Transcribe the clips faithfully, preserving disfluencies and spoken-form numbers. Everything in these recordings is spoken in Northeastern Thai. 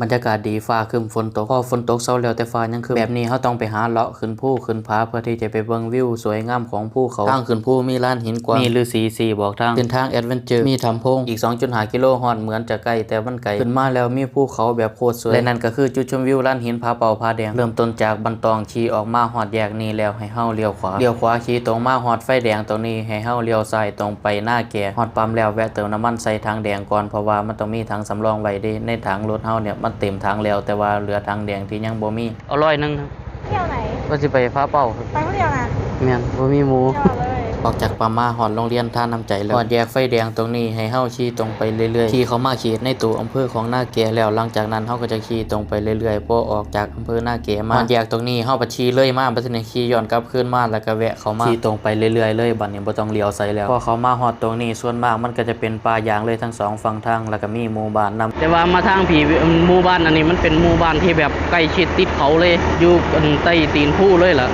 บรรยากาศดี ฟ้าครึ้มฝนตก พอฝนตกเซาแล้วแต่ฟ้ายังครึ้ม แบบนี้เฮาต้องไปหาเลาะขึ้นภูขึ้นผา เพื่อที่จะไปเบิ่งวิวสวยงามของภูเขา ทางขึ้นภูมีลานหินกว้าง มีฤๅษีสี่บอกทาง เป็นทางแอดเวนเจอร์ มีถ้ำโพรง อีก สองจุดห้า กิโลฮอด เหมือนจะใกล้แต่มันไกล ขึ้นมาแล้วมีภูเขาแบบโคตรสวย และนั่นก็คือจุดชมวิวลานหินผาเป้าผาแดง เริ่มต้นจากบ้านตอง ขี่ออกมาฮอดแยกนี้แล้วให้เฮาเลี้ยวขวา เลี้ยวขวาขี่ตรงมาฮอดไฟแดงตรงนี้ ให้เฮาเลี้ยวซ้ายตรงไปนาแก ฮอดปั๊มแล้วแวะเติมน้ำมันใส่ถังแดงก่อน เพราะว่ามันต้องมีถังสำรองไว้เด้ ในถังรถเฮาเนี่ยมันเต็มถังแล้ว แต่ว่าเหลือถังแดงที่ยังบ่มี เอาร้อยหนึ่งครับ เที่ยวไหน ว่าสิไปผาเป้าครับ ไปผู้เดียวนะ แม่น บ่มีหมู่ ยอดเลย ออกจากปั๊มมาฮอดโรงเรียนทานน้ำใจแล้ว ฮอดแยกไฟแดงตรงนี้ให้เฮาขี่ตรงไปเรื่อยๆ ขี่เข้ามาเขตในตัวอำเภอของนาแกแล้ว หลังจากนั้นเฮาก็จะขี่ตรงไปเรื่อยๆ พอออกจากอำเภอนาแกมา ฮอดแยกตรงนี้เฮาไปขี่เลยมา บัดนี้ขี่ย้อนกลับคืนมา แล้วก็แวะเข้ามา ขี่ตรงไปเรื่อยๆ เลย บัดนี้บ่ต้องเลี้ยวไสแล้ว พอเข้ามาฮอดตรงนี้ ส่วนมากมันก็จะเป็นป่ายางเลยทั้งสองฝั่งทาง แล้วก็มีหมู่บ้านนำ แต่ว่ามาทางพี้ หมู่บ้านอันนี้มันเป็นหมู่บ้านที่แบบใกล้ชิดติดเขาเลย อยู่อันใต้ตีนภูเลยล่ะ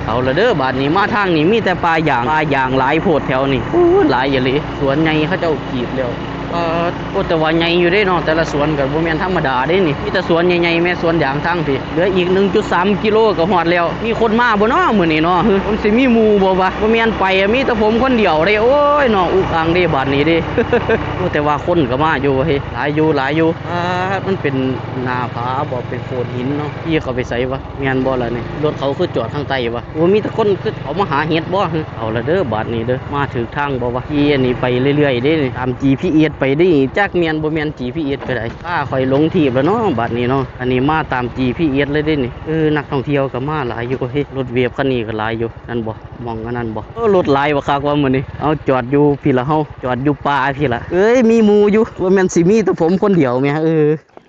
เอาละเด้อ บาดนี้มาทางนี้มีแต่ป่ายาง ป่ายางหลายโพดแถวนี้ อู้ หลายอีหลี สวนใหญ่เขาเจ้ากรีดแล้ว เอ่อ โอ้ แต่ว่าใหญ่อยู่เด้เนาะ แต่ละสวนก็บ่แม่นธรรมดาเด้นี่ มีแต่สวนใหญ่ๆ แม่ สวนยางทางพี้ เหลืออีก หนึ่งจุดสาม กิโลก็ฮอดแล้ว มีคนมาบ่เนาะมื้อนี้เนาะ เฮ้ย มันสิมีหมู่บ่วะ บ่แม่นไปอะ มีแต่ผมคนเดียวเด้ โอ้ยเนาะ อุกอังเด้บาดนี้เด้ โอ้ แต่ว่าคนก็มาอยู่เฮ้ย หลายอยู่ หลายอยู่ อ่า มันเป็นหน้าผาบ่ เป็นโขดหินเนาะ พี่เขาไปไสวะ แม่นบ่ล่ะนี่ รถเขาคือจอดทางใต้วะ โอ้ มีแต่คนคือเขามาหาเห็ดบ่ เอาละเด้อบาดนี้เด้อ มาถูกทางบ่วะ ขี่อันนี้ไปเรื่อยๆ เด้นี่ ตาม จีพีเอส ไปเด้ จักแม่นบ่แม่น จีพีเอส ก็ได้ พาข่อยหลงทีบแล้วเนาะ บาดนี้เนาะ อันนี้มาตาม จีพีเอส เลยเด้นี่ เออ นักท่องเที่ยวก็มาหลายอยู่ เฮ้ย รถเวฟคันนี้ก็หลายอยู่ นั่นบ่ หม่องอันนั้นบ่ เออ รถหลายบักคักว่ามื้อนี้ เอา จอดอยู่พี้ละเฮา จอดอยู่ป่าพี้ละ เอ้ย มีหมู่อยู่ บ่แม่นสิมีแต่ผมคนเดียวแหม เออ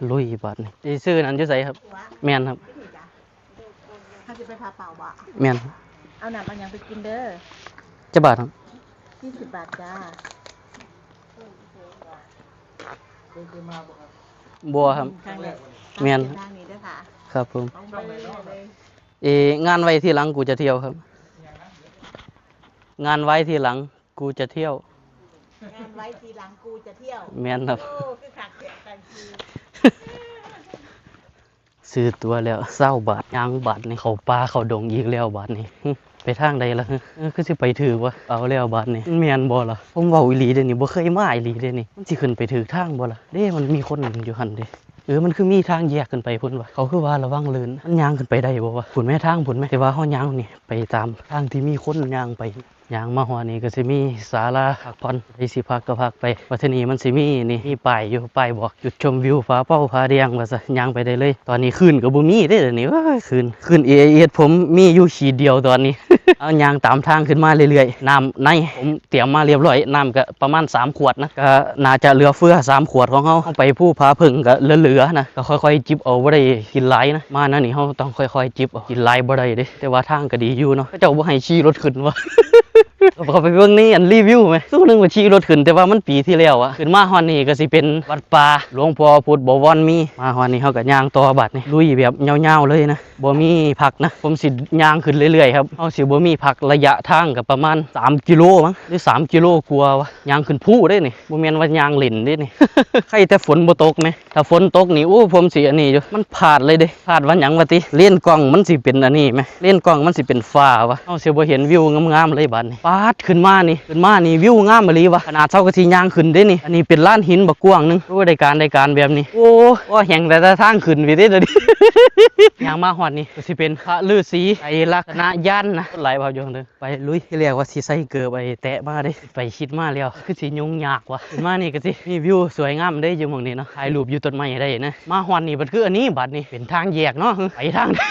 ลุยบาดนี้ สิซื้อนั่นอยู่ไสครับ แม่นครับ ถ้าสิไปผาเป้าบ่ แม่น เอาน้ำเอาหยังไปกินเด้อ จักบาทครับ ยี่สิบบาทจ้า บ่ครับ ครั้งแรก แม่น ทางนี้เด้อค่ะ ครับผม เอาไปเรื่อยๆเลย เอ งานไว้ทีหลังกูจะเที่ยวครับ งานไว้ทีหลังกูจะเที่ยว งานไว้ทีหลังกูจะเที่ยว แม่นครับ โอ้ คือคักแท้ thank you ซื้อตั๋วแล้ว ซาวบาท ย่างบาดนี่ เข้าป่าเข้าดงอีกแล้วบาดนี่ หึ ไปทางใดล่ะ หึ เออ คือสิไปถูกวะ เอาแล้วบาดนี่ มันแม่นบ่ล่ะ ผมเว้าอีหลีเด้นี่ บ่เคยมาอีหลีเด้นี่ มันสิขึ้นไปถูกทางบ่ล่ะ เด้ มันมีคนอยู่หั่นเด้ เออ มันคือมีทางแยกขึ้นไปพุ้นวะ เขาคือว่าระวังลื่น มันย่างขึ้นไปได้บ่วะ พุ้นแหม ทางพุ้นแหม แต่ว่าเฮาย่างนี่ ไปตามทางที่มีคนย่างไป ย่างมาฮอดนี่ก็สิมีศาลาพักผ่อน ใผสิพักก็พักไป ว่าทีนี้มันสิมีนี่ มีป้ายอยู่ ป้ายบอกจุดชมวิวผาเป้าผาแดงว่าซะ ย่างไปได้เลย ตอนนี้คลื่นก็บ่มีเด้เดี๋ยวนี้ เอ้ย คลื่น คลื่น เอไอเอส ผมมีอยู่ขีดเดียวตอนนี้ เอาย่างตามทางขึ้นมาเรื่อยๆ น้ำในผมเตรียมมาเรียบร้อย น้ำก็ประมาณสามขวดนะ ก็น่าจะเหลือเฟือสามขวดของเฮา เฮาไปภูผาเพิ่งก็เหลือๆนะ ก็ค่อยๆจิบเอา บ่ได้กินหลายนะ มาแนวนี้เฮาต้องค่อยๆจิบเอา กินหลายบ่ได้เด้ แต่ว่าทางก็ดีอยู่เนาะ เขาเจ้าบ่ให้ขี่รถขึ้นวะ เขาไปเบิ่งในอันรีวิวแหม ซุนึกว่าขี่รถขึ้น แต่ว่ามันปีที่แล้วอะ ขึ้นมาฮอดนี่ก็สิเป็นวัดป่าหลวงพ่อพุทธบวรมี มาฮอดนี่เฮาก็ย่างต่อบัดนี่ ลุยแบบยาวๆเลยนะ บ่มีพักนะ ผมสิย่างขึ้นเรื่อยๆครับ เฮาสิบ่มีพัก ระยะทางก็ประมาณสามกิโลมั้ง หรือสามกิโลกว่าวะ ย่างขึ้นภูเด้นี่ บ่แม่นว่าย่างเล่นเด้นี่ ใครแต่ฝนบ่ตกแหม ถ้าฝนตกนี่ โอ้ ผมสิอันนี้อยู่ มันพลาดเลยเด้ พลาดว่าหยังวะติ เลนส์กล้องมันสิเป็นอันนี้แหม เลนส์กล้องมันสิเป็นฝ้าวะ เฮาสิบ่เห็นวิวงามๆเลยบัดนี้ ป๊าด ขึ้นมานี่ ขึ้นมานี่วิวงามอีหลีวะ ขนาดเฮาก็สิย่างขึ้นเด้นี่ อันนี้เป็นลานหินบักกว้างหนึ่ง โอ้ ได้การ ได้การแบบนี้ โอ้ โอ้ แฮงแต่ทางขึ้นพี้เด้เดี๋ยวนี้ ย่างมาฮอดนี่ก็สิเป็นพระฤๅษีไตรลักษณญาณนะ คนหลายบ่อยู่เด้อ ไปลุย ที่แรกว่าสิใส่เกิบไอ้แตะมาเด้ ไปคิดมาแล้ว คือสิยุ่งยากวะ ขึ้นมานี่ก็สิมีวิวสวยงามเด้อยู่หม่องนี้เนาะ ถ่ายรูปอยู่ต้นไม้ได้นะ มาฮอดนี่บัดคืออันนี้ บัดนี่เป็นทางแยกเนาะ ไปทางใด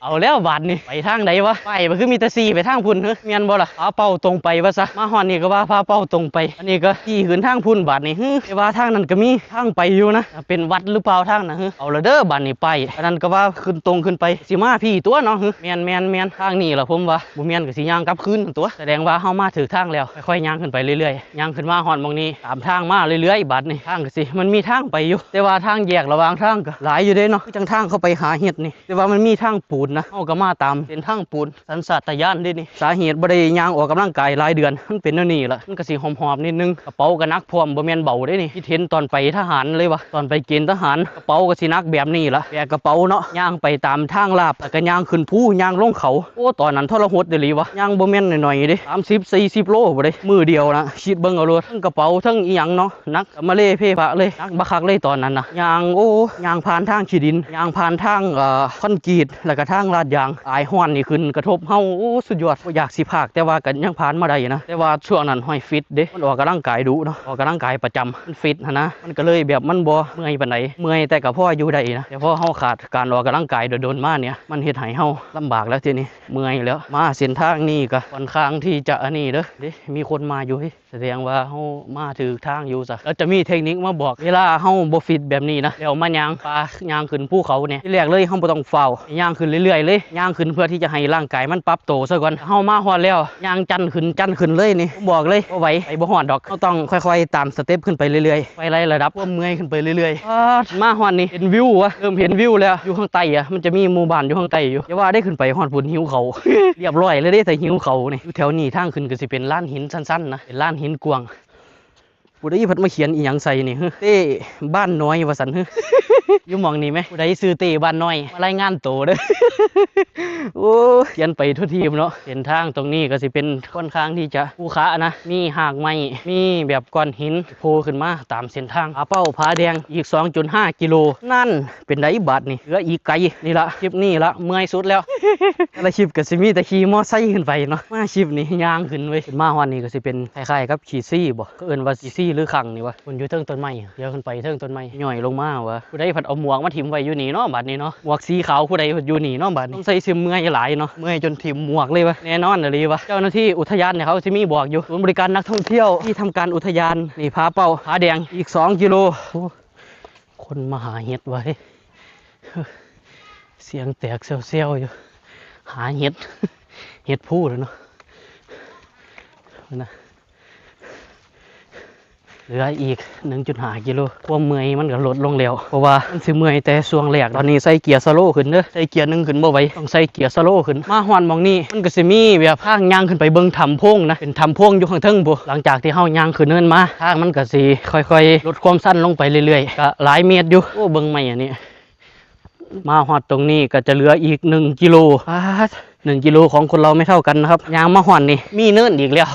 เอาแล้วบัดนี่ ไปทางใดวะ ไปบัดคือมีแต่สี่ไปทางพุ้น เฮ้ย แม่นบ่ล่ะ ผาเป้าตรงไปว่าซะ มาฮอดนี่ก็ว่าผาเป้าตรงไป อันนี้ก็ขี่ขึ้นทางพุ้นบัดนี่ เฮ้ย แต่ว่าทางนั้นก็มีทางไปอยู่นะ เป็นวัดหรือเปล่าทางน่ะ เฮ้ย เอาละเด้อบัดนี่ไป อันนั้นก็ว่าขึ้นตรงขึ้นไป สิมาพี้ตัวเนาะ เฮ้ย แม่น แม่น แม่น ทางนี้ล่ะผมว่า บ่แม่นก็สิย่างกลับคืนตัว แสดงว่าเฮามาถูกทางแล้ว ค่อยๆย่างขึ้นไปเรื่อยๆ ย่างขึ้นมาฮอดหม่องนี้ ตามทางมาเรื่อยๆ บัดนี่ ทางก็สิ มันมีทางไปอยู่ แต่ว่าทางแยกระหว่างทางก็หลายอยู่เด้เนาะ คือจั่งทางเข้าไปหาเห็ดนี่ แต่ว่ามันมีทางปูน นะ เฮาก็มาตามเส้นทางปูน สัญชาตญาณเด้นี่ สาเหตุบ่ได้ย่างออกกำลังกายหลายเดือน มันเป็นแนวนี้ล่ะ มันก็สิหอบๆนิดนึง กระเป๋าก็หนักพร้อม บ่แม่นเบาเด้นี่ คิดเห็นตอนไปทหารเลยว่ะ ตอนไปเกณฑ์ทหาร กระเป๋าก็สิหนักแบบนี้ล่ะ แบกกระเป๋าเนาะ ย่างไปตามทางลาด แล้วก็ย่างขึ้นภู ย่างลงเขา โอ้ ตอนนั้นทรหดอีหลีวะ ย่างบ่แม่นน้อยๆเด้ สามสิบ สี่สิบโลบ่ได้ มื้อเดียวนะ คิดเบิ่งเอาโลด ทั้งกระเป๋า ทั้งอีหยังเนาะ หนักกะมาเลเพพะเลย หนักบักคักเลยตอนนั้นนะ ย่าง โอ้ ย่างผ่านทางขี้ดิน ย่างผ่านทาง เอ่อ คอนกรีต แล้วก็ทางลาดยาง อายฮ้อนนี่ขึ้นกระทบเฮา โอ้ สุดยอด บ่อยากสิพาก แต่ว่าก็ยังผ่านมาได้นะ แต่ว่าช่วงนั้นห้อยฟิตเด้ มันออกกำลังกายดุเนาะ ออกกำลังกายประจำ มันฟิตหั้นนะ มันก็เลยแบบมันบ่เมื่อยปานใด เมื่อยแต่ก็พออยู่ได้นะ แต่พอเฮาขาดการออกกำลังกายโดนๆมาเนี่ย มันเฮ็ดให้เฮาลำบากแล้วทีนี้ เมื่อยแล้ว มาเส้นทางนี้ก็ค่อนข้างที่จะอันนี้เด้อ เด้ มีคนมาอยู่เฮ้ย แสดงว่าเฮามาถูกทางอยู่ซะ แล้วจะมีเทคนิคมาบอก เวลาเฮาบ่ฟิตแบบนี้นะ แล้วมาย่างป่า ย่างขึ้นภูเขาเนี่ย ทีแรกเลยเฮาบ่ต้องฟ้าว ย่างขึ้นเรื่อยๆเลย ย่างขึ้นเพื่อที่จะให้ร่างกายมันปรับโตซะก่อน เฮามาฮอดแล้ว ย่างจั่นขึ้น จั่นขึ้นเลยนี่ ผมบอกเลย บ่ไหว ไปบ่ฮอดดอก เฮาต้องค่อยๆตามสเต็ปขึ้นไปเรื่อยๆ ไปไล่ระดับความเมื่อยขึ้นไปเรื่อยๆ ป๊าด มาฮอดนี่ เห็นวิววะ เริ่มเห็นวิวแล้ว อยู่ข้างใต้อะ มันจะมีหมู่บ้านอยู่ข้างใต้อยู่ อย่าว่าได้ขึ้นไปฮอดพุ้นหิวเขาว เรียบร้อยเลยเด้ แต่หิวเขาวนี่ อยู่แถวนี้ทางขึ้นก็สิเป็นลานหินสั้นๆนะ เป็นลานหินกว้าง ผู้ใดพัดมาเขียนอีหยังใส่นี่ เต้บ้านน้อยว่าซั่น อยู่หม่องนี้ไหม ผู้ใดชื่อเต้บ้านน้อย มารายงานโตเด้อ โอ้ เขียนไปทั่วทีมเนาะ เส้นทางตรงนี้ก็สิเป็นค่อนข้างที่จะขรุขระนะ มีหากไม้ มีแบบก้อนหินโผล่ขึ้นมาตามเส้นทาง ผาเป้าผาแดงอีก สองจุดห้า กิโล นั่น เป็นไดบาดนี่ เหลืออีกไกล นี่ละ คลิปนี้ละ เมื่อยสุดแล้ว แต่ละคลิปก็สิมีแต่ขี่มอไซค์ขึ้นไปเนาะ มาคลิปนี้ย่างขึ้นเว้ย ขึ้นมาฮอดนี่ก็สิเป็นคล้ายๆกับขี้ซี่บ่ เขาเอิ้นว่าขี้ซี่หรือคังนี่วะ มันอยู่เทิงต้นไม้ เดี๋ยวขึ้นไปเทิงต้นไม้ ย่อยลงมาวะ ผู้ใดพัดเอาหมวกมาถิ่มไว้อยู่นี่เนาะ บัดนี้เนาะ หมวกสีขาวผู้ใดพัดอยู่นี่เนาะ บัดนี้ สงสัยสิเมื่อยหลายเนาะ เมื่อยจนถิ่มหมวกเลยวะ แน่นอนอีหลีวะ เจ้าหน้าที่อุทยานเนี่ยเขาสิมีบอกอยู่ ศูนย์บริการนักท่องเที่ยวที่ทำการอุทยาน นี่ผาเป้าผาแดงอีก สอง กิโล โอ้ คนมาหาเห็ดวะเฮ้ย เสียงแตกเซียวๆอยู่ หาเห็ด เห็ดพูดแล้วเนาะ นะ เหลืออีก หนึ่งจุดห้า กิโล ความเมื่อยมันก็ลดลงแล้ว เพราะว่ามันสิเมื่อยแต่ช่วงแรก ตอนนี้ใส่เกียร์สโลว์ขึ้นเด้อ ใส่เกียร์หนึ่งขึ้นบ่ไหว ต้องใส่เกียร์สโลว์ขึ้น มาฮอดหม่องนี้ มันก็สิมีแบบทางย่างขึ้นไปเบิ่งถ้ำโพรงนะ เป็นถ้ำโพรงอยู่ข้างเทิงพุ้น หลังจากที่เฮาย่างขึ้นเนินมา ทางมันก็สิค่อยๆลดความชันลงไปเรื่อยๆ ก็หลายเมตรอยู่ โอ้ เบิ่งไม้อันนี้ มาฮอดตรงนี้ก็จะเหลืออีก หนึ่ง กิโล ป๊าด หนึ่ง กิโลของคนเราไม่เท่ากันนะครับ ย่างมาฮอดนี่ มีเนินอีกแล้ว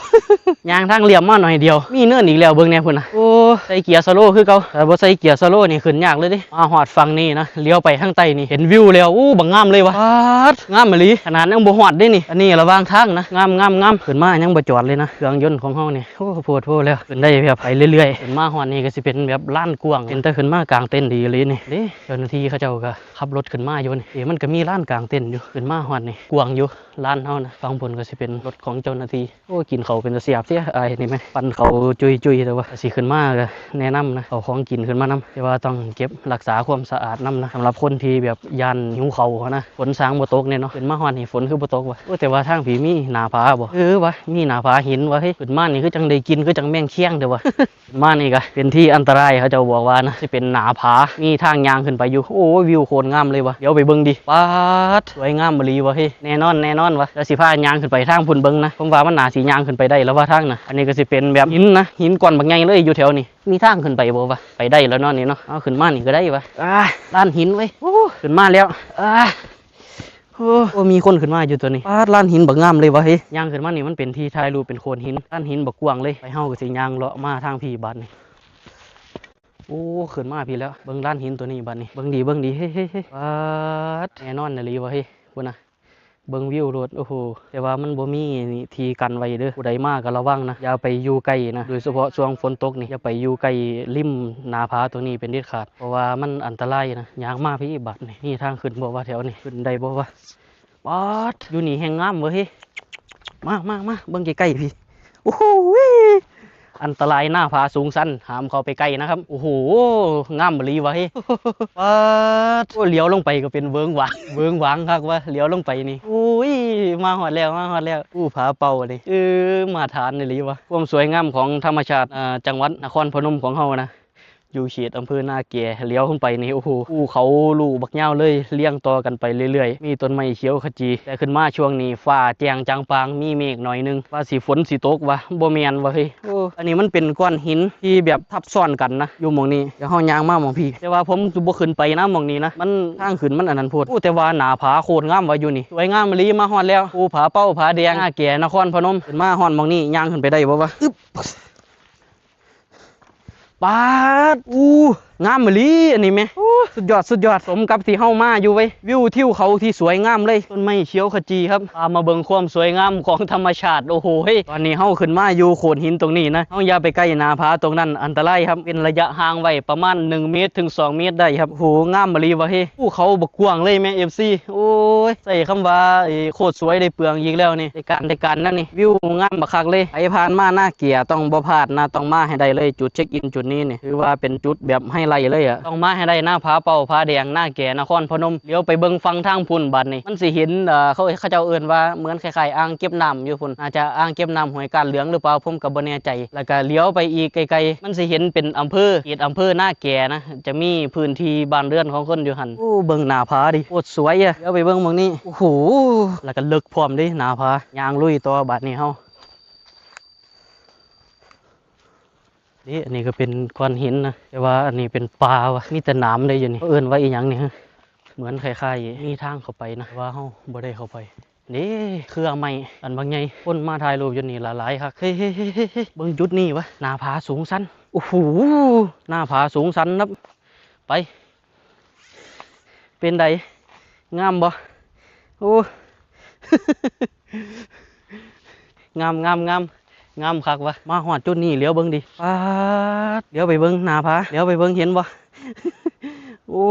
ย่างทางเรียบมาหน่อยเดียว มีเนินอีกแล้ว เบิ่งแน่พุ้นนะ โอ้ ใส่เกียร์สโลว์คือเก่า แต่บ่ใส่เกียร์สโลว์นี่ขึ้นยากเลยเด้ มาฮอดฝั่งนี้นะ เลี้ยวไปทางใต้นี่ เห็นวิวแล้ว อู้ บักงามเลยวะ ป๊าด งามอีหลี ขนาดยังบ่ฮอดเด้นี่ อันนี้ระหว่างทางนะ งาม งาม งาม ขึ้นมายังบ่จอดเลยนะ เครื่องยนต์ของเฮานี่ โอ้ โพดโพแล้ว ขึ้นได้แบบไปเรื่อยๆ ขึ้นมาฮอดนี่ก็สิเป็นแบบลานกว้าง เป็นตาขึ้นมากางเต็นท์ดีอีหลีนี่ เด้ เจ้าหน้าที่เขาเจ้าก็ขับรถขึ้นมาอยู่นี่ เอ้ มันก็มีลานกางเต็นท์อยู่ ขึ้นมาฮอดนี่ กว้างอยู่ ลานเฮานะ ฝั่งพุ้นก็สิเป็นรถของเจ้าหน้าที่ โอ้ กินข้าวเป็นตาแซ่บแท้ อ้ายนี่แม่ ปั่นข้าวจุยๆ แต่ว่าสิขึ้นมาก็แนะนำนะ เอาของกินขึ้นมานำ แต่ว่าต้องเก็บรักษาความสะอาดนำนะ สำหรับคนที่แบบย้านหิวข้าวหั้นนะ ฝนซางบ่ตกเนี่ยเนาะ ขึ้นมาฮอดนี่ฝนคือบ่ตกวะ โอ้ แต่ว่าทางพี้มีหน้าผาบ่ เออวะ มีหน้าผาหินวะ เฮ้ย ขึ้นมานี่คือจังได้กิน คือจังแมงแคงเด้อวะ มานี่ก็เป็นที่อันตราย เขาเจ้าบอกว่านะ สิเป็นหน้าผา มีทางย่างขึ้นไปอยู่ โอ้ย วิวโคตรงามเลยวะ เดี๋ยวไปเบิ่งดิ ป๊าด สวยงามอีหลีวะ เฮ้ย แน่นอน แน่นอนวะ แล้วสิพาย่างขึ้นไปทางพุ้นเบิ่งนะ ผมว่ามันน่าสิย่างขึ้นไปได้แล้วว่าทางนะ อันนี้ก็สิเป็นแบบหินนะ หินก้อนบักใหญ่เลยอยู่แถวนี้ มีทางขึ้นไปบ่วะ ไปได้แล้วเนาะนี่เนาะ เอาขึ้นมานี่ก็ได้วะ อ่า ลานหินเว้ย โอ้ ขึ้นมาแล้ว อ่า โอ้ โอ้ มีคนขึ้นมาอยู่ตัวนี้ ป๊าด ลานหินบักงามเลยวะ เฮ้ย ย่างขึ้นมานี่มันเป็นที่ถ่ายรูป เป็นโขดหิน ลานหินบักกว้างเลย ไป เฮาก็สิย่างเลาะมาทางพี้บัดนี่ โอ้ ขึ้นมาพี้แล้ว เบิ่งลานหินตัวนี้บัดนี่ เบิ่งดี เบิ่งดี เฮ้ย เฮ้ย เฮ้ย ป๊าด แน่นอนอีหลีวะ เฮ้ย พุ้นนะ เบิ่งวิวโลด โอ้โห แต่ว่ามันบ่มีที่กันไว้เด้อ ผู้ใดมาก็ระวังนะ อย่าไปอยู่ใกล้นะ โดยเฉพาะช่วงฝนตกนี่ อย่าไปอยู่ใกล้ริมหน้าผาตัวนี้เป็นเด็ดขาด เพราะว่ามันอันตรายนะ ย่างมาพี้บัดนี่ มีทางขึ้นบ่วะแถวนี้ ขึ้นได้บ่วะ ป๊าด อยู่นี่แฮงงามเว้ย มา มา มา เบิ่งใกล้ๆพี้ โอ้โห อันตราย หน้าผาสูงชัน ห้ามเข้าไปใกล้นะครับ โอ้โห งามอีหลีวะ ป๊าด โอ้ เหลียวลงไปก็เป็นเวิ้งว้าง เวิ้งว้างคักวะ เหลียวลงไปนี่ โอ้ย มาฮอดแล้ว มาฮอดแล้ว อู้ ผาเป่านี่ เออ มาตรฐานอีหลีวะ ความสวยงามของธรรมชาติ อ่า จังหวัดนครพนมของเฮานะ อยู่เขตอำเภอนาแก เหลียวขึ้นไปนี่ โอ้โห ภูเขาลูกบักยาวเลย เรียงต่อกันไปเรื่อยๆ มีต้นไม้เขียวขจี แต่ขึ้นมาช่วงนี้ฟ้าแจ้งจ่างป่าง มีเมฆหน่อยนึง ว่าสิฝนสิตกวะ บ่แม่นวะเฮ้ย โอ้ อันนี้มันเป็นก้อนหินที่แบบทับซ้อนกันนะ อยู่หม่องนี้ เดี๋ยวเฮาย่างมาหม่องพี้ แต่ว่าผมสิบ่ขึ้นไปนะหม่องนี้นะ มันทางขึ้นมันอันนั้นโพด โอ้ แต่ว่าหน้าผาโคตรงามวะอยู่นี่ สวยงามอีหลี มาฮอดแล้ว ภูผาเป้าผาแดง นาแก นครพนม ขึ้นมาฮอดหม่องนี้ ย่างขึ้นไปได้บ่วะ อึ๊บ ปาด อู้ งามอีหลีอันนี้แม่ อู้ สุดยอด สุดยอด สมกับที่เฮามาอยู่เว้ย วิวทิวเขาที่สวยงามเลย ต้นไม้เขียวขจีครับ พามาเบิ่งความสวยงามของธรรมชาติ โอ้โห เฮ้ย ตอนนี้เฮาขึ้นมาอยู่โขดหินตรงนี้นะ เฮาอย่าไปใกล้หน้าผาตรงนั้น อันตรายครับ เป็นระยะห่างไว้ประมาณหนึ่งเมตรถึงสองเมตรได้ครับ โอ้โห งามอีหลีวะเฮ้ย ภูเขาบักกว้างเลยแม่ เอฟซี โอ้ย ใช้คำว่า ไอ้ โคตรสวยได้เปลืองอีกแล้วนี่ ได้การ ได้การนะนี่ วิวงามบักคักเลย ใครผ่านมานาแกต้องบ่พลาดนะ ต้องมาให้ได้เลย จุดเช็คอินจุดนี้นี่ ถือว่าเป็นจุดแบบไฮไลท์เลยอะ ต้องมาให้ได้ หน้าผาเป้าผาแดง นาแก นครพนม เดี๋ยวไปเบิ่งฝั่งทางพุ้นบัดนี่ มันสิเห็น เอ่อ เขา เขาเจ้าเอิ้นว่าเหมือนคล้ายๆอ่างเก็บน้ำอยู่พุ้น น่าจะอ่างเก็บน้ำห้วยกาดเหลืองหรือเปล่า ผมก็บ่แน่ใจ แล้วก็เหลียวไปอีกไกลๆ มันสิเห็นเป็นอำเภอ เขตอำเภอนาแกนะ จะมีพื้นที่บ้านเรือนของคนอยู่หั่น โอ้ เบิ่งหน้าผาดิ โคตรสวยอะ เดี๋ยวไปเบิ่งหม่องนี้ โอ้โห แล้วก็เลิกพร้อมเด้ หน้าผา ย่างลุยต่อบัดนี้เฮา นี่ อันนี้ก็เป็นก้อนหินนะ แต่ว่าอันนี้เป็นป่าวะ มีแต่หนามเลยอยู่นี่ เขาเอิ้นว่าอีหยังนี่ฮะ เหมือนคล้ายๆมีทางเข้าไปนะ แต่ว่าเฮาบ่ได้เข้าไป นี่ เครือไม้อันบักใหญ่ คนมาถ่ายรูปอยู่นี่หลายๆคัก เฮ้ย เฮ้ย เฮ้ย เฮ้ย เบิ่งจุดนี้วะ หน้าผาสูงชัน โอ้โห หน้าผาสูงชันครับ ไป เป็นใด งามบ่ โอ้ งาม งาม งาม งามคักวะ มาฮอดจุดนี้ เหลียวเบิ่งดิ ป๊าด เหลียวไปเบิ่งหน้าผา เหลียวไปเบิ่ง เห็นบ่ โอ้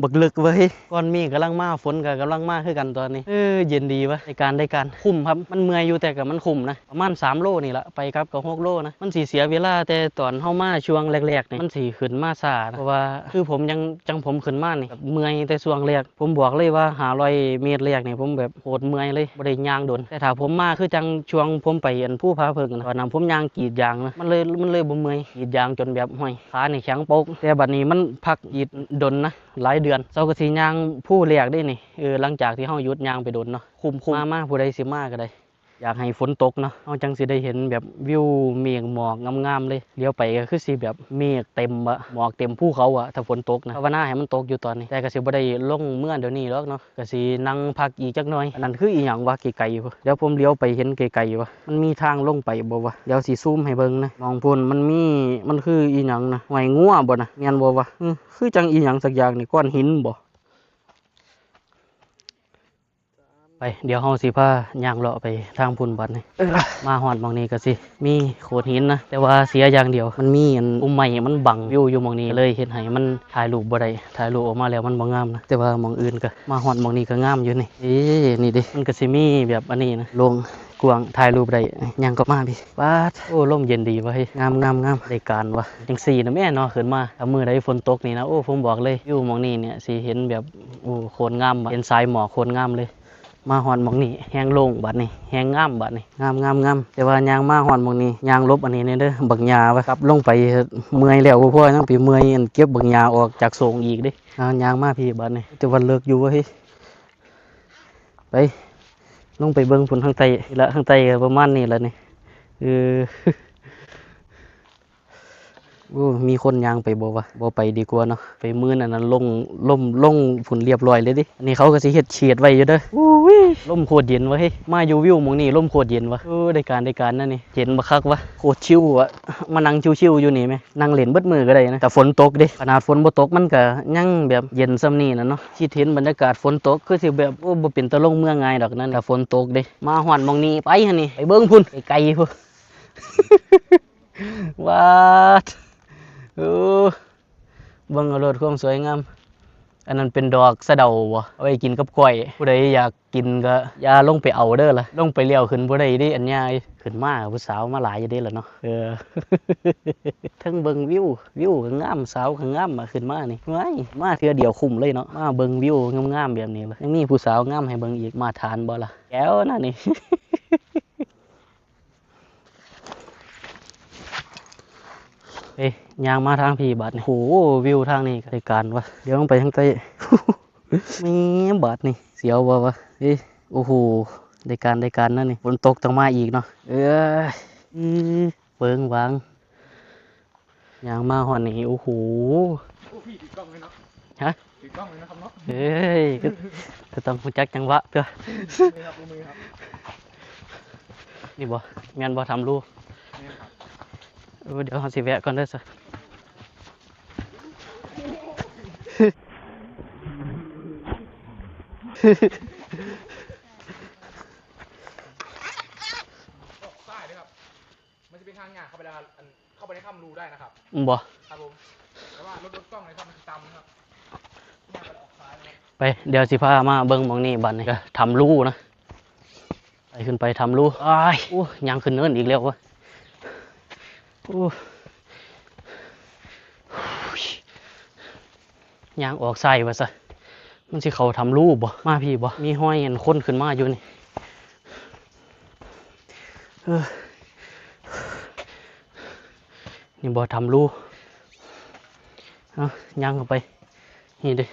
บักเลิกเว้ย ก้อนเมฆกำลังมา ฝนก็กำลังมาคือกันตอนนี้ เออ เย็นดีวะ ได้การ ได้การ คุ้มครับ มันเมื่อยอยู่ แต่ก็มันคุ้มนะ ประมาณสามโลนี่ละ ไปกลับก็หกโลนะ มันสิเสียเวลา แต่ตอนเฮามาช่วงแรกๆนี่ มันสิขึ้นมาช้านะ เพราะว่าคือผมยัง จังผมขึ้นมานี่ แบบเมื่อยแต่ช่วงแรก ผมบอกเลยว่าห้าร้อยเมตรแรกนี่ ผมแบบโคตรเมื่อยเลย บ่ได้ย่างโดน แต่ถ้าผมมาคือจังช่วงผมไปอันภูผาเพิ่งนะ ตอนนั้นผมย่างกรีดยางนะ มันเลย มันเลยบ่เมื่อย กรีดยางจนแบบ ห้วย ขานี่แข็งโป๊ก แต่บัดนี้มันพักกรีดโดนนะ หลายเดือน เซาก็สิย่างภูแรกเด้นี่ เออ หลังจากที่เฮาหยุดย่างไปโดนเนาะ คุ้มๆ มา มา ผู้ใดสิมาก็ได้ อยากให้ฝนตกเนาะ เฮาจังสิได้เห็นแบบวิวเมฆหมอกงามๆเลย เหลียวไปก็คือสิแบบเมฆเต็มอะ หมอกเต็มภูเขาอะ ถ้าฝนตกนะ ภาวนาให้มันตกอยู่ตอนนี้ แต่ก็สิบ่ได้ลงเมือเดี๋ยวนี้หรอกเนาะ ก็สินั่งพักอีกจักหน่อย อันนั้นคืออีหยังวะ ไกลๆพุ้น เดี๋ยวผมเหลียวไปเห็นไกลๆวะ มันมีทางลงไปบ่วะ เดี๋ยวสิซูมให้เบิ่งนะ หม่องพุ้นมันมี มันคืออีหยังนะ ห้วยงัวบ่นะ แม่นบ่วะ อือ คือจังอีหยังสักอย่างนี่ ก้อนหินบ่ ไป เดี๋ยวเฮาสิพาย่างเลาะไปทางพุ้นบัดนี่ เออ มาฮอดหม่องนี้ก็สิมีโขดหินนะ แต่ว่าเสียอย่างเดียว มันมีอันพุ่มไม้มันบังวิวอยู่หม่องนี้ เลยเฮ็ดให้มันถ่ายรูปบ่ได้ ถ่ายรูปออกมาแล้วมันบ่งามนะ แต่ว่าหม่องอื่นก็ มาฮอดหม่องนี้ก็งามอยู่นี่ เอ้ นี่เด้ มันก็สิมีแบบอันนี้นะ โล่งกว้าง ถ่ายรูปได้ ย่างก็มาพี่ ป๊าด โอ้ ลมเย็นดีวะเฮ้ย งาม งาม งาม ได้การวะ จังซี่นะแม่เนาะ ขึ้นมา ถ้ามื้อใดฝนตกนี่นะ โอ้ ผมบอกเลย วิวหม่องนี้เนี่ย สิเห็นแบบ โอ้ โคตรงามอะ เห็นสายหมอกโคตรงามเลย มาฮอดหม่องนี้ แฮงโล่งบัดนี้ แฮงงามบัดนี้ งาม งาม งาม แต่ว่าย่างมาฮอดหม่องนี้ ย่างหลบอันนี้แน่เด้อ บักหญ้าว่า กลับลงไปเมื่อยแล้วบ่พอ ยังไปเมื่อยอันเก็บบักหญ้าออกจากโศงอีกเด้ อ่า ย่างมาพี้บัดนี้ แต่ว่าเลิกอยู่เว้ย ไป ลงไปเบิ่งพุ้นทางใต้นี่ละ ทางใต้ก็ประมาณนี้ละนี่ เออ โอ้ มีคนย่างไปบ่วะ บ่ไปดีกว่าเนาะ ไปมื้อนั้นน่ะลง ล่ม ลงพุ้นเรียบร้อยเลยเด้ อันนี้เขาก็สิเฮ็ดเขตไว้อยู่เด้อ อุ้ย ลมโคตรเย็นวะเฮ้ย มาอยู่วิวหม่องนี้ลมโคตรเย็นวะ เออ ได้การ ได้การนะนี่ เย็นบักคักวะ โคตรชิลอะ มานั่งชิลๆอยู่นี่แหม นั่งเล่นเบิดมื้อก็ได้นะ แต่ฝนตกเด้ ขนาดฝนบ่ตกมันก็ยังแบบเย็นส่ำนี้น่ะเนาะ คิดเห็นบรรยากาศฝนตกคือสิแบบ โอ้ บ่เป็นตาลงเมือง่ายดอกนั่น แต่ฝนตกเด้ มาฮอดหม่องนี้ไปหั่นนี่ ไปเบิ่งพุ้น ไกลๆพุ้น ว้าด โอ้ เบิ่งเอาโลดความสวยงาม อันนั้นเป็นดอกสะเดาบ่ เอาไว้กินกับก้อย ผู้ใดอยากกินก็อย่าลงไปเอาเด้อล่ะ ลงไปแล้วขึ้นบ่ได้เด้ อันยา ขึ้นมาผู้สาวมาหลายอยู่เด้ล่ะเนาะ เออ เทิงเบิ่งวิว วิวก็งาม สาวก็งามอะ ขึ้นมานี่ ว้าย มาเทื่อเดียวคุ้มเลยเนาะ มาเบิ่งวิวงามๆแบบนี้ล่ะ ยังมีผู้สาวงามให้เบิ่งอีก มาตรฐานบ่ล่ะ แจ๋วนะนี่ เอ้ย ย่างมาทางพี้บาดนี่ โอ้โห วิวทางนี้ก็ได้การวะ เดี๋ยวลงไปทางใต้ แม่บาดนี่ เสียวบ่วะ เอ้ย โอ้โห ได้การ ได้การนะนี่ ฝนตกต้องมาอีกเนาะ เอ้ย อือ เปิงหวาง ย่างมาฮอดนี่ โอ้โห โอ้พี่ถือกล้องเลยเนาะ ฮะ ถือกล้องเลยนะครับเนาะ เอ้ย ก็ ก็ต้องรู้จักจังหวะตัว นี่ครับ นี่บ่ แม่นบ่ ถ้ำรู นี่ครับ เออ เดี๋ยวเฮาสิแวะก่อนเด้อซะ ออกซ้ายเลยครับ มันจะเป็นทางยากเข้าไปแล้วครับ อัน เข้าไปในถ้ำรูได้นะครับ อืมบ่ ครับผม แต่ว่ารถ รถกล้องในถ้ำมันจะตำนะครับ ไป เดี๋ยวสิพามาเบิ่งหม่องนี้บัดนี้ ก็ถ้ำรูนะ ไปขึ้นไปถ้ำรู อ้าย โอ้ ย่างขึ้นเนินอีกแล้ววะ โอ้ ย่างออกซ้ายว่าซะ มันสิเข้าถ้ำรูบ่ มาพี้บ่ มีฮอยอันคนขึ้นมาอยู่นี่ เออ นี่บ่ถ้ำรู เอา ย่างเข้าไป นี่เด้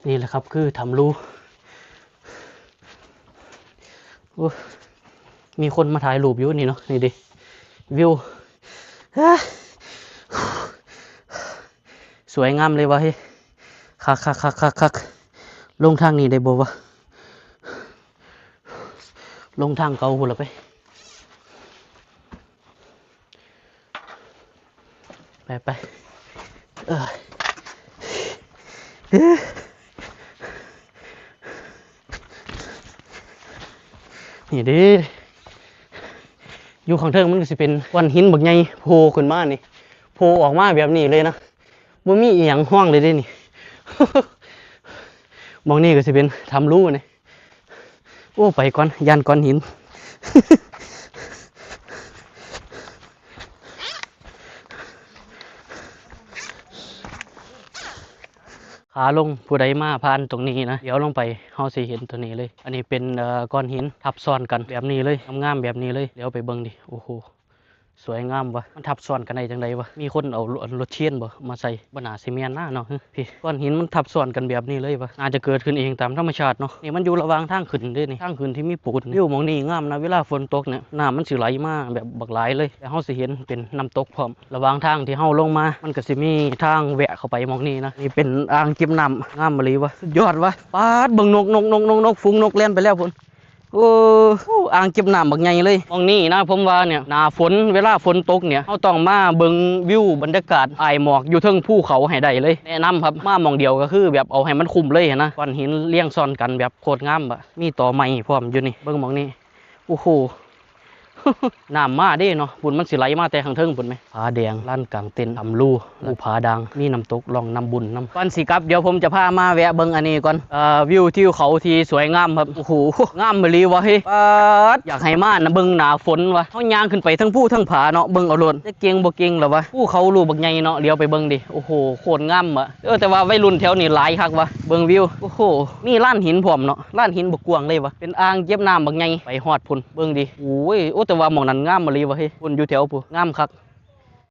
นี่แหละครับ คือถ้ำรู โอ้ มีคนมาถ่ายรูปอยู่นี่เนาะ นี่เด้ วิว สวยงามเลยวะเฮ้ย คักคักคักคักคัก ลงทางนี้ได้บ่วะ ลงทางเก่าพู้นละไป ไปไป เออ นี่เด้ อยู่ข้างเทิงมันก็สิเป็นก้อนหินบักใหญ่โผล่ขึ้นมานี่ โผล่ออกมาแบบนี้เลยนะ บ่มีอีหยังฮองเลยเด้นี่ หม่องนี้ก็สิเป็นถ้ำรูนี่ โอ้ ไปก่อน ย่านก้อนหิน ขาลง ผู้ใดมาผ่านตรงนี้นะ เดี๋ยวลงไป เฮาสิเห็นตัวนี้เลย อันนี้เป็น เอ่อ ก้อนหินทับซ้อนกันแบบนี้เลย งามๆแบบนี้เลย เดี๋ยวไปเบิ่งดิ โอ้โห สวยงามวะ มันทับซ้อนกันได้จังใดวะ มีคนเอารถ รถเชนบ่มาใส่ บ่น่าสิแม่นนะเนาะ พี่ ก้อนหินมันทับซ้อนกันแบบนี้เลยวะ น่าจะเกิดขึ้นเองตามธรรมชาติเนาะ นี่มันอยู่ระหว่างทางขึ้นเด้นี่ ทางขึ้นที่มีปูน วิวหม่องนี้งามนะ เวลาฝนตกเนี่ย น้ำมันสิไหลมาแบบบักหลายเลย แล้วเฮาสิเห็นเป็นน้ำตกพร้อม ระหว่างทางที่เฮาลงมา มันก็สิมีทางแวะเข้าไปหม่องนี้นะ นี่เป็นอ่างเก็บน้ำ งามอีหลีวะ สุดยอดวะ ป๊าด เบิ่งนก นก นก นก นก ฝูงนกแล่นไปแล้วพุ้น โอ้ อ่างเก็บน้ำบักใหญ่เลย หม่องนี้นะ ผมว่าเนี่ย หน้าฝน เวลาฝนตกเนี่ย เฮาต้องมาเบิ่งวิวบรรยากาศอ้ายหมอกอยู่เทิงภูเขาให้ได้เลย แนะนำครับ มาหม่องเดียวก็คือแบบเอาให้มันคุ้มเลยหั้นนะ ก้อนหินเรียงซ้อนกันแบบโคตรงามอะ มีตอไม้พร้อมอยู่นี่ เบิ่งหม่องนี้ โอ้โห น้ำมาเด้เนาะ พุ้นมันสิไหลมาแต่ข้างเทิงพุ้นแหม ผาแดง ลานกางเต็นท์ ถ้ำรู ภูผาด่าง มีน้ำตกล่องน้ำบุญนำ ก่อนสิกลับ เดี๋ยวผมจะพามาแวะเบิ่งอันนี้ก่อน เอ่อ วิวทิวเขาที่สวยงามครับ โอ้โห งามอีหลีวะเฮ้ย ป๊าด อยากให้มานะ เบิ่งหน้าฝนวะ เฮาย่างขึ้นไปทั้งภูทั้งผาเนาะ เบิ่งเอาโลด จะเก่งบ่เก่งล่ะวะ ภูเขาลูกบักใหญ่เนาะ เดี๋ยวไปเบิ่งดิ โอ้โห โคตรงามอะ เออ แต่ว่าวัยรุ่นแถวนี้หลายคักวะ เบิ่งวิว โอ้โห มีลานหินพร้อมเนาะ ลานหินบักกว้างเลยวะ เป็นอ่างเก็บน้ำบักใหญ่ ไปฮอดพุ้น เบิ่งดิ โอ้ย โอ้ แต่ว่าหม่องนั้นงามอีหลีวะเฮ้ย พุ้นอยู่แถวพุ้น งามคัก